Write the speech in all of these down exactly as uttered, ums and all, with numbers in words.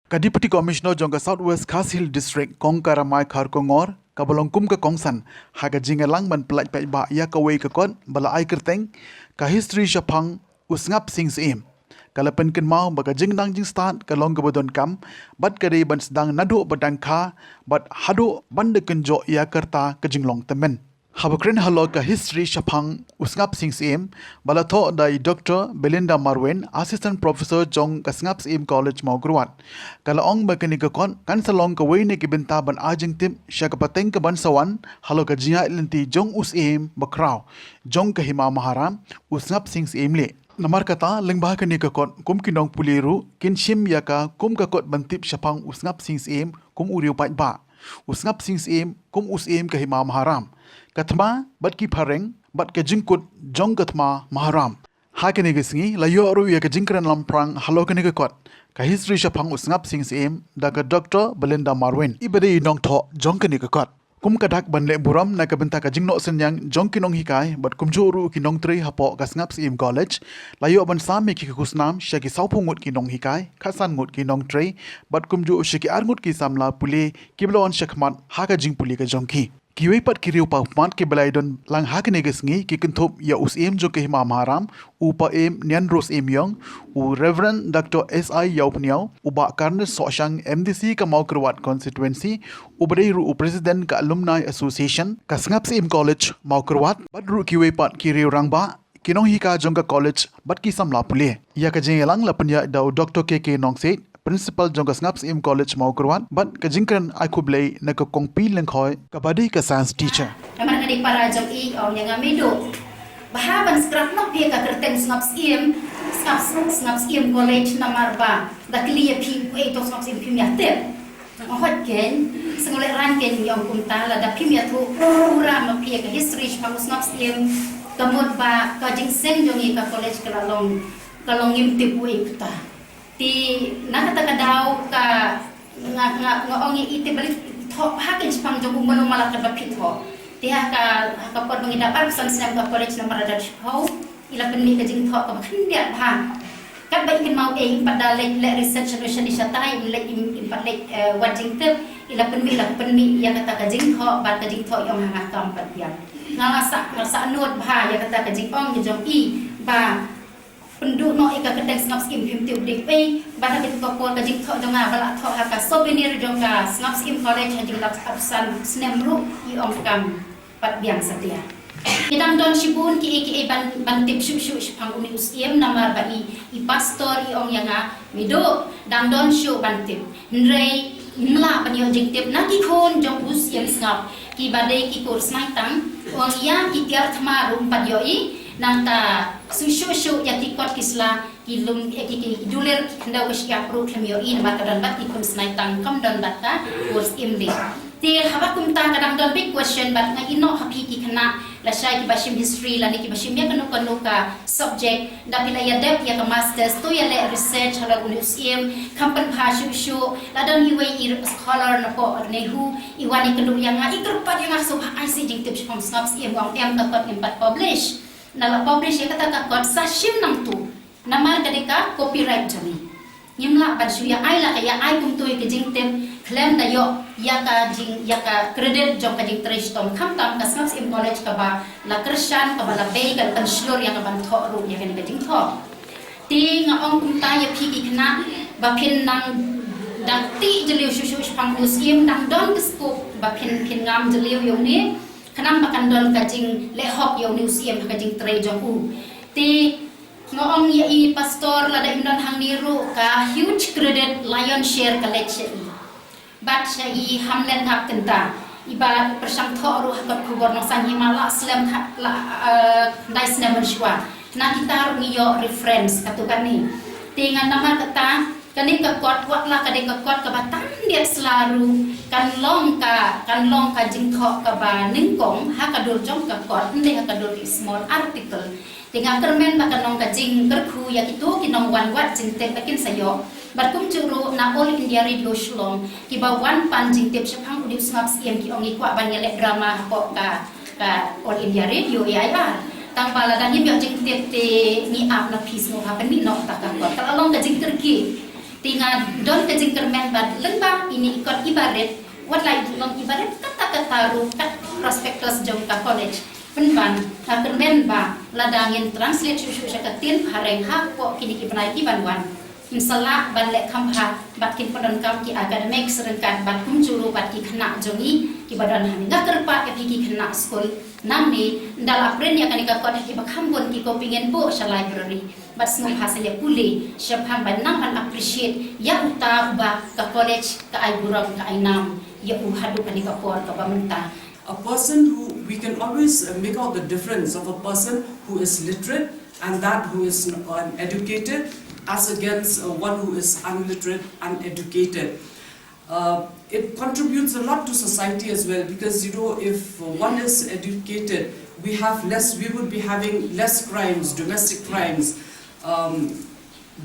Ka Deputy Commissioner jong ka South West Khasi Hills District, Kong Karamai Kharkongor, kaba long kum ka kongsan ha ka jingïalang ban pyllait paidbah ïa kawei ka kot ba la ai kyrteng ka History Shaphang u Sngap Sing Syiem, ka la pynkynmaw ba ka jingdang jingstad ka long kaba donkam bad ka dei ban sdang naduh ba dang kha bad haduh ban da kynjoh ïa ka rta ka jinglong tymmen. Haba kren halor ka History Shaphang u Sngap Sing Syiem ba la thoh da i Doctor Belinda Marwein, Assistant Professor jong ka Sngap Syiem College Mawkyrwat, ka la ong ba kane ka kot kan sa long kawei na ki bynta ban ai jingtip sha ka pateng kaban sa wan halor ka jingïaid lynti jong u Syiem bakhraw jong ka Hima Maharam, u Sngap Sing Syiem Leh. Namar kata, lyngba kane ka kot, kum ki nongpule ruh kin shim ïa ka kum ka kot ban tip shaphang u Sngap Sing Syiem kum u riew paidbah, u Sngap Sing Syiem kum u Syiem ka Hima Maharam, ka thma bad ki phareng bad ka jingkut jong ka thma Maharam. Ha kane ka sngi la ïoh ruh ïa ka jingkren lamphrang halor kane ka kot, ka History Shaphang u Sngap Sing Syiem da ka Doctor Belinda Marwein, iba dei i nongthoh jong kane ka kot. Kum ka dak ban leh burom na ka bynta ka jingnoh synñiang jong ki nonghikai bad kumjuh ruh ki nongtrei hapoh ka Sngap Syiem College, la ïoh ban sam ïa ki khusnam sha ki sawphew ngut ki nonghikai, khatsan ngut ki nongtrei bad kumjuh sha ki ar ngut ki samla pule kiba la wan shakhmat ha ka jingpule ka jong ki. Kiwei pat ki riew paidbah kiba la ïadon lang ha kane ka sngi ki kynthup ïa u Syiem jong ka Hima Maharam, u Bah Nianro Syiem Ïong, u Reverend Doctor S I Ïawphniaw, u Bah Carnes Sohshang, M D C ka Mawkyrwat Constituency, uba dei ruh u President ka Alumni Association ka Sngap Syiem College Mawkyrwat, bad ruh kiwei pat ki riew rangbah, ki nonghikai jong ka college bad ki samla pule. Ïa ka jingïalang la pynïaid da u Doctor K K Nongsiej, Principal jong ka Sngap Syiem College Mawkyrwat, bad ka jingkren ai khublei na ka Kong P Lyngkhoi, kaba dei ka Science Teacher. Namar nga dei para jong i, ong ïa nga, meiduh, bha ban scrap noh phi ka kyrteng Sngap Syiem, Sngap, Sngap Syiem College, namar ba da kylli ïa phi kaei tong Sngap Syiem, phim ïatip. Nga ong hooid keiñ, sngewlehrain keiñ, ong kumta, lada phim ïathuh pura ma phi ïa ka history shaphang u Sngap Syiem, ka mut ba ka jingseng jong i ka college ka la long, ka long ngim tip uei uta. Te na kata ka daw ka, nga, nga, nga ong ïa i te balei thoh bha keiñ shaphang jong u, mano ma la kat ba phi thoh. Te ha ka, ha ka por ba ngi dap arphew san snem ka college namar lada shiphew, i la pynmih ka jingthoh kaba khyndiat bha. Katba i kynmaw ei, i pat da leit leh research shano shano shatai, i leit, i, i pat leit, eh, wad jingtip, i la pynmih, la pynmih ïa kata ka jingthoh, bad ka jingthoh i ong ha nga kam pat biang. Nga la sah, nga la sah nud bha ïa kata ka jingong ka jong i ba pynduh noh ïa ka kyrteng Sngap Syiem, phim tip dei ei, bad ha kata ka por ka jingthoh jong nga ba la thoh ha ka souvenir jong ka Sngap Syiem College ha jinglap arphew san snem ruh, i ong kam pat biang satia. Ki dang don shibun kiei kiei ban, ban tip shuh shuh shaphang une u Syiem, namar ba i, i pastor i ong ïa nga, meiduh, dang don shuh ban tip. Hynrei ngim lah ban ïoh jingtip na ki khun jong u Syiem Sngap, kiba dei ki kur Snaitang, u ong ïa ki tiar thma ruh ym pat ïohi, nangta shuh shuh shuh ïa ki kot ki sla, ki lum, eh, ki, ki dulir, ki khyndew ka shyiap ruh khlem ïohi namar ka don bad ki khun Snaitang, kam don bad ka kur Syiem Leh. Te haba kumta ka dang don big question, bad nga ïeh noh ha phi ki khynnah lashai kiba shim history lane kiba shim ïa kano kano ka subject, da phi la ïa dep ïa ka masters, to ïa leh research halor une u Syiem, kham pynbha shuh shuh. La don iwei i scholar napoh NEHU i wan i kynduh ïa nga, i kyrpad ïa nga, sngewbha ai sih jingtip shaphang Sngap Syiem, u ong em, ka kot ngim pat publish. Na la publish ïa kata ka kot sa shim nangtu. Namar ka dei ka copyright jong ngi. Ngim lah ban shu ïa ai, la ka ïa ai kumto ïa ka jingtip khlem da ïoh ïa ka jing, ïa ka credit jong ka jingtrei shitom, khamtam ka Sngap Syiem College kaba la kyrshan, kaba la bei, ka la pynshlur ïa ka ban thoh ruh ïa kane ka jingthoh. Te nga ong kumta ïa phi ki khynnah, ba phin nang dang tih jylliew shuh shuh shaphang une u Syiem, dang don ka scope ba phin, phin ngam jylliew ïa une, khnang ba kan don ka jingleh hok ïa une u Syiem ha ka jingtrei jong u. Te nga ong ïa i pastor, lada im don hangne ruh, ka huge credit, lion share ka leit sha i. Bad sha i Hamlet Ngap Kynta, iba pyrshang thoh ruh ha kot khubor Nongsaiñ Hima la slem kha, la, eh, khyndai snem mynshuwa. Na kita ruh ngi ïoh reference katto katne. Te nga namar kata, kane ka kot, wat la ka dei ka kot kaba tam diat sla ruh, kan long ka, kan long ka jingthoh kaba nyngkong ha ka dur jong ka kot, ym dei ha ka dur ki small article. Te nga kyrmen ba kan long ka jingkyrkhu ïa kito ki nongwan wad jingtip ba kin sa ïoh. Bad kumjuh ruh na All India Radio Shillong, kiba wan pan jingtip shaphang une u Sngap Syiem, ki ong ngi kwah ban ïa leh drama hapoh ka, ka All India Radio, A I R. Tang ba lada ngim ïoh jingtip te ngi ap na phi, sngewbha pynmih noh kata ka kot. Ka la long ka jingkyrkieh. Nga don ka jingkyrmen ba lyngba ine i kot i barit, wat la i long i barit kata kata ruh ka prospectus jong ka college. Pynban nga kyrmen ba lada ngin translate shuh shuh sha ka ktien phareng hapoh kine ki bnai ki ban wan, ngin sa lah ban leh kham bha bad kin pyndonkam ki academics ryngkat bad kumjuh ruh bad ki khynnah jong ngi kiba don hangne. Nga kyrpad ïa phi ki khynnah skul, nangne ynda la print ïa kane ka kot, ha kiba kham bun ki copy ngin buh sha library. Bad sngewbha sa ïa pule shaphang ban nang ban appreciate ïa uta uba ka college ka ai burom, ka ai nam ïa u haduh kane ka por kaba mynta. A person who, we can always, uh, make out the difference of a person who is literate and that who is n- uneducated, as against, uh, one who is unliterate, uneducated. Uh, it contributes a lot to society as well, because, you know, if one is educated, we have less, we would be having less crimes, domestic crimes, um,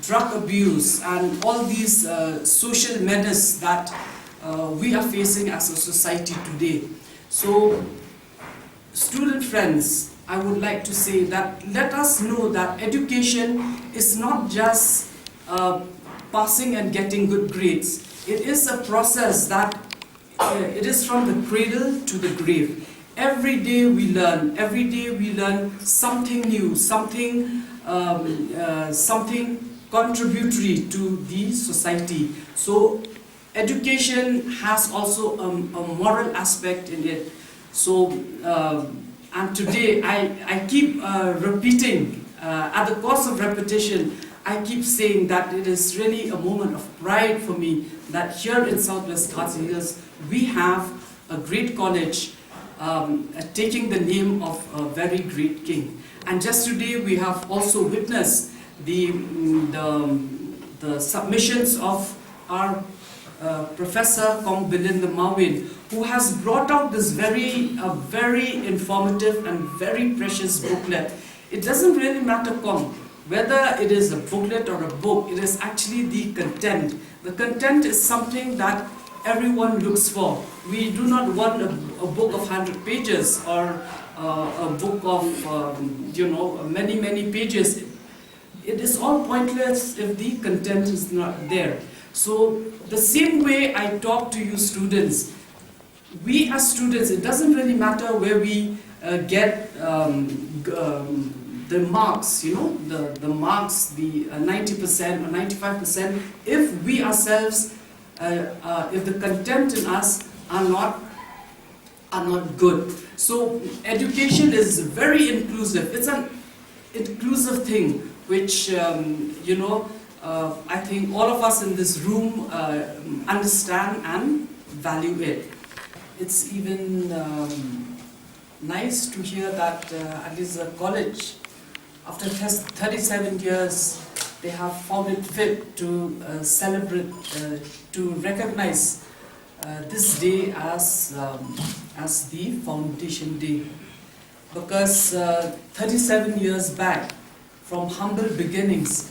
drug abuse, and all these, uh, social menace that, uh, we are facing as a society today. So, student friends, I would like to say that let us know that education is not just, uh, passing and getting good grades. It is a process that, uh, it is from the cradle to the grave. Every day we learn, every day we learn something new, something, um, uh, something contributory to the society. So education has also a, a moral aspect in it. So, um, and today I, I keep, uh, repeating, uh, at the cost of repetition, I keep saying that it is really a moment of pride for me that here in Southwest Khasi Hills, we have a great college, um, uh, taking the name of a very great king. And just today, we have also witnessed the, mm, the, the submissions of our, uh, Professor Kong Bilinda Mawin, who has brought out this very, a very informative and very precious booklet. It doesn't really matter, Kong, whether it is a booklet or a book, it is actually the content. The content is something that everyone looks for. We do not want a, a book of hundred pages or, uh, a book of, um, you know, many, many pages. It is all pointless if the content is not there. So the same way I talk to you students, we as students, it doesn't really matter where we, uh, get, um, g- um, the marks, you know, the, the marks, the, uh, ninety percent or ninety-five percent, if we ourselves, uh, uh, if the content in us are not, are not good. So education is very inclusive. It's an inclusive thing, which, um, you know, uh, I think all of us in this room, uh, understand and value it. It's even, um, nice to hear that, uh, at least the college, after thirty-seven years, they have found it fit to, uh, celebrate, uh, to recognize, uh, this day as, um, as the Foundation Day. Because, uh, thirty-seven years back, from humble beginnings,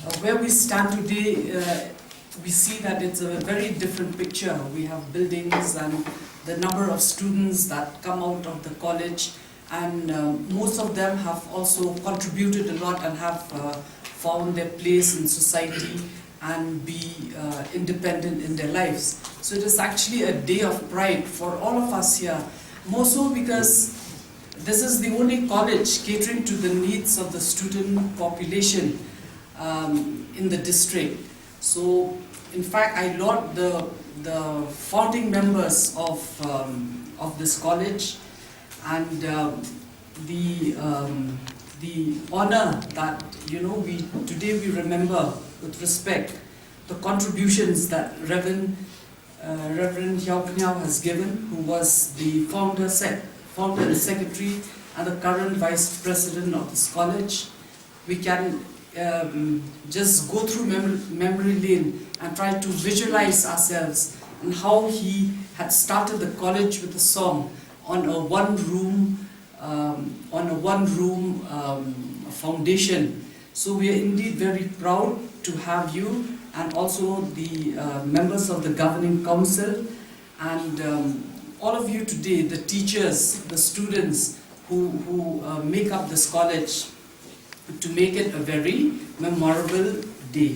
uh, where we stand today, uh, we see that it's a very different picture. We have buildings and the number of students that come out of the college, and, um, most of them have also contributed a lot and have, uh, found their place in society and be, uh, independent in their lives. So it is actually a day of pride for all of us here, more so because this is the only college catering to the needs of the student population, um, in the district. So, in fact, I laud the, the founding members of, um, of this college, and, um, the, um, the honor that, you know, we today we remember with respect the contributions that Reverend, uh, Reverend Hiao Pniao has given, who was the founder, sec- founder and secretary, and the current vice president of this college. We can, um, just go through mem- memory lane and try to visualize ourselves and how he had started the college with a song on a one room, um, on a one room, um, foundation. So we are indeed very proud to have you and also the, uh, members of the governing council and, um, all of you today, the teachers, the students who, who, uh, make up this college, to make it a very memorable day.